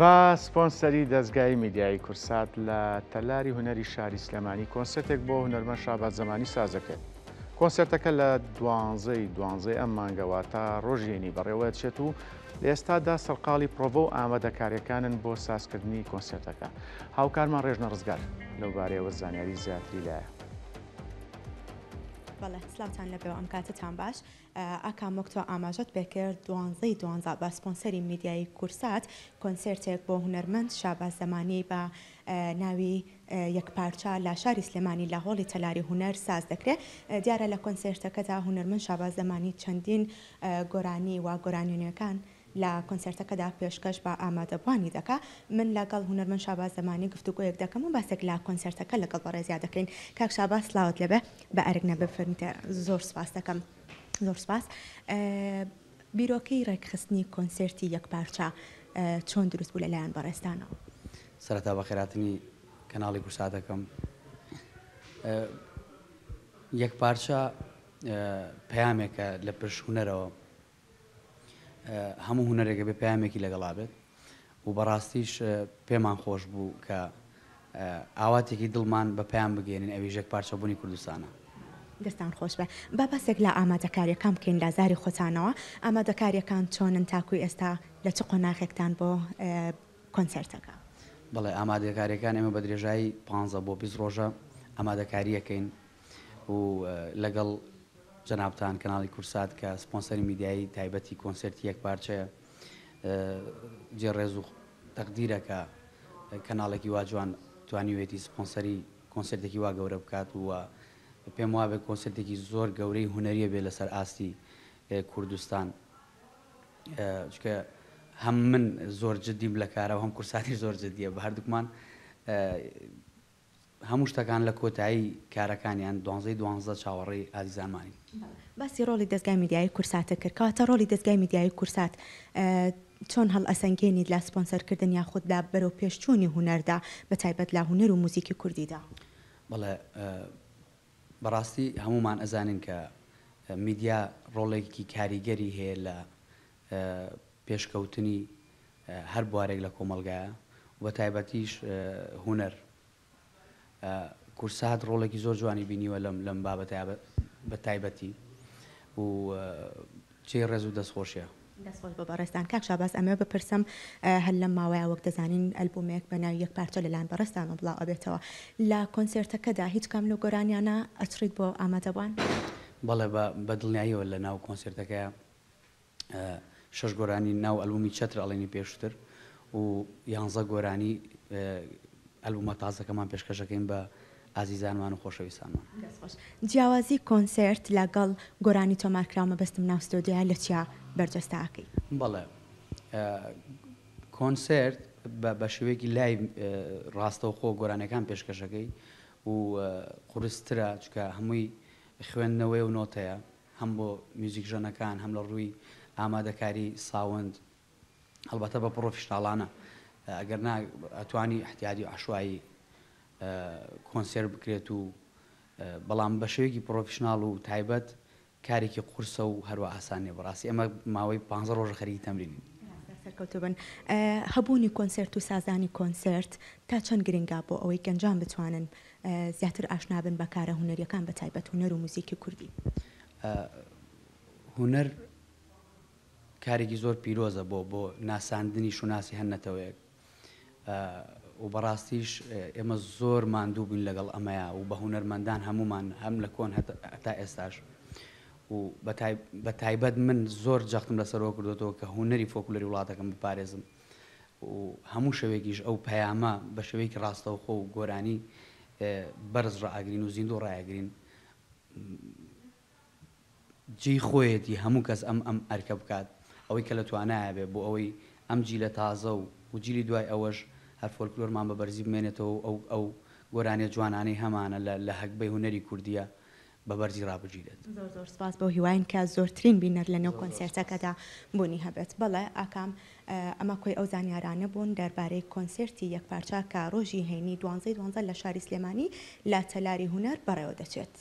بە سپۆنسەری دەزگای میدیایی کورسات لە تەلاری هونەری شاری سلێمانی کۆنسێرتێک بۆ هونەرمەند شاباز زەمانی سازدەکرێت. کۆنسێرتەکە لە دوانزەی دوانزەی ئەم مانگە واتە ڕۆژی هەینی بەڕێوەدەچێت و لە ئێستادا سەرقاڵی پرۆڤە و ئامادەکارییەکانن بۆ سازکردنی کۆنسێرتەکە. هاوکارمان ڕێژنە ڕزگار لەوبارەیەوە زانیاری زیاتری لایە. بەڵێ سلاوتان لەبێ و ئەم کاتەتان باش. ئاکام وەک تۆ ئاماژەت پێکرد دوانزەی دوانزە بە سپۆنسەری میدیایی کورسات کۆنسێرتێک بۆ هونەرمەند شاباز زەمانی بە ناوی یەکپارچە لە شاری سلێمانی لە هۆڵی تەلاری هونەر ساز دەکرێ دیارە لە کۆنسێرتەکەدا هونەرمەند شاباز زەمانی چەندین گۆرانی و گۆرانی نوێکان لە کۆنسێرتەکەدا پێشکەش بە ئامادەبووانی دەکا. من لەگەڵ هونەرمەند شاباز زەمانی گفتوگۆیەک دەکەم و باسێک لە کۆنسێرتەکە لەگەڵ بەڕێزیا دەکەین. کاک شاباز سڵاوت لێبێ. بە ئەرک نەبێ بفەرموویتە زۆر سپاس دەکەم. زۆر سپاس. بیرۆکەی ڕێکخستنی کۆنسێرتی یەکپارچە چۆن دروست بوو لەلایەن بەڕێزتانەوە؟ سەرەتا بەخێرهاتنی کەناڵی کورسات دەکەم. یەکپارچە پەیامێکە لە پشت هونەرەوە. هەموو هونەرێک ئەبێ پەیامێکی لەگەڵا بێت و بەڕاستیش پێمان خۆش بوو کە ئاواتێکی دڵمان بە پەیام بگەیەنین ئەویش یەکپارچەبوونی کوردستانە. دەستان خۆش بێ. با باسێک لە ئامادەکاریەکان بکەین لە زاری خۆتانەوە. ئامادەکاریەکان چۆنن تاکوو ئێستا لە چ قۆناغێکتان بۆ کۆنسێرتەکە؟ بەڵێ ئامادەکاریەکان ئێمە بە درێژایی پانزە بۆ 20 ڕۆژە ئامادەکاریەکەین و لەگەڵ جەنابتان کەناڵی کورسات کە سپۆنسەری میدیایی تایبەتی کۆنسێرتی یەکپارچەیە جێ ڕێز و تەقدیرە کە کەناڵێکی وا جوان توانیوێتی سپۆنسەری کۆنسێرتێکی وا گەورە بکات و پێم وابێ کۆنسێرتێکی زۆر گەورەی هونەریە بێ لەسەر ئاستی کوردستان چونکە هەم من زۆر جدیم لە کارە و هەم کورساتیش زۆر جدیە بە هەردووکمان هەموو شتەکان لە کۆتایی کارەکانیان دوانزەی دوانزە چاوەڕێی ئازیزانمانین. باسی ڕۆڵی دەزگای میدیایی کورساتت کرد، کەواتە ڕۆڵی دەزگای میدیایی کورسات چۆن هەڵئەسەنگێنیت لە سپۆنسەرکردن یاخود لە بەرەوپێشچوونی هونەردا بە تایبەت لە هونەر و موزیکی کوردیدا؟ بەڵێ بەڕاستی هەموومان ئەزانین کە میدیا ڕۆڵێکی کاریگەری هەیە لە پێشکەوتنی هەر بوارێک لە کۆمەڵگایە و بە تایبەتیش هونەر. کورسات ڕۆڵێکی زۆر جوانی بینیوە لەم لەم بابەتە بە تایبەتی و جێی ڕێز و دەستخۆشیە. دەست خۆش بۆ بەڕێزتان. کاک شاباز ئەمەوێ بپرسم هەر لەم ماوەیە وەک دەزانین ئەلبومێک بە ناوی یەک پارچە لەلایەن بەڕێزتانەوە بڵاو ئەبێتەوە لە کۆنسێرتەکەدا هیچ کام لەو گۆرانیانە ئەچڕیت بۆ ئامادەبوان؟ بەڵێ بە دڵنیاییەوە لە ناو کۆنسێرتەکەیا شەش گۆرانی ناو ئەلبومی چەتر ئەڵێنی پێشووتر و یانزە گۆرانی ئەلبومە تازەکەمان پێشکەشەکەین بە ئازیزانمان و خۆشەویستانمان. دەست خۆش. جیاوازی کۆنسێرت لەگەڵ گۆرانی تۆمارکراو مەبەستم ناو ستۆدیۆیە لە چیا بەرجەستە ئەکەی؟ بەڵێ کۆنسێرت بە شێوەیەکی لایڤ ڕاستەوخۆ گۆرانیەکان پێشکەشەکەی و قورسترە چونکە هەمووی خوێندنەوەیە و نۆتەیە هەم بۆ میوزیکژەنەکان هەم لە ڕووی ئامادەکاری ساوند هەڵبەتە بە پڕۆفیشناڵانە ئەگەر نا ئەتوانی ئیحتیادی و عەشوایی کۆنسێرت بکرێت و بەڵام بە شێوەیەکی پڕۆفیشناڵ و تایبەت کارێکی قورسە و هەروا ئاسان نیە بەڕاستی ئێمە ماوەی پانزە ڕۆژە خەریکی تەمرینین. سەرکەوتوو بن. هەبوونی کۆنسێرت و سازدانی کۆنسێرت تا چەند گرنگە بۆ ئەوەی گەنجان بتوانن زیاتر ئاشنا بن بە کارە هونەریەکان بە تایبەت هونەر و موزیکی کوردی؟ هونەر کارێکی زۆر پیرۆزە بۆ بۆ ناساندنی شوناسی هەر نەتەوەیەک و بەڕاستیش ئێمە زۆر ماندوو بووین لەگەڵ ئەمەیا و بە هونەرمەندان هەموومان هەم لە کۆن هەتا ئێستاش و بە تایبەت من زۆر جەختم لەسەرەوە کردوێتەوە کە هونەری فۆکلۆری وڵاتەکەم بپارێزم و هەموو شەوێکیش ئەو پەیامە بە شێوەیەکی ڕاستەوخۆ و گۆرانی بەرز ڕائەگرین و زیندوو ڕایەگرین جێی خۆیەتی هەموو کەس ئەم ئەم ئەرکە بکات ئەوەی کە لە توانایە بێ بۆ ئەوەی ئەم جیلە تازە و و جیلی دوای ئەوەش هەر فۆلکلۆرمان بە بەرزی بمێنێتەوە و ئەو ئەو گۆرانیە جوانانەی هەمانە لە لە هەگبەی هونەری کوردیە بە بەرزی ڕابگیرێت. زۆر زۆر سپاس بەو هیواین کە زۆرترین بینەر لە نێو زۆر زۆر سپاس. کۆنسێرتەکەدا بوونی هەبێت. بەڵێ ئاکام ئەمە کۆی ئەو زانیارانە بوون دەربارەی کۆنسێرتی یەکپارچە کە ڕۆژی هەینی دوانزەی دوانزە لە شاری سلێمانی لە تەلاری هونەر بەڕێوە دەچێت.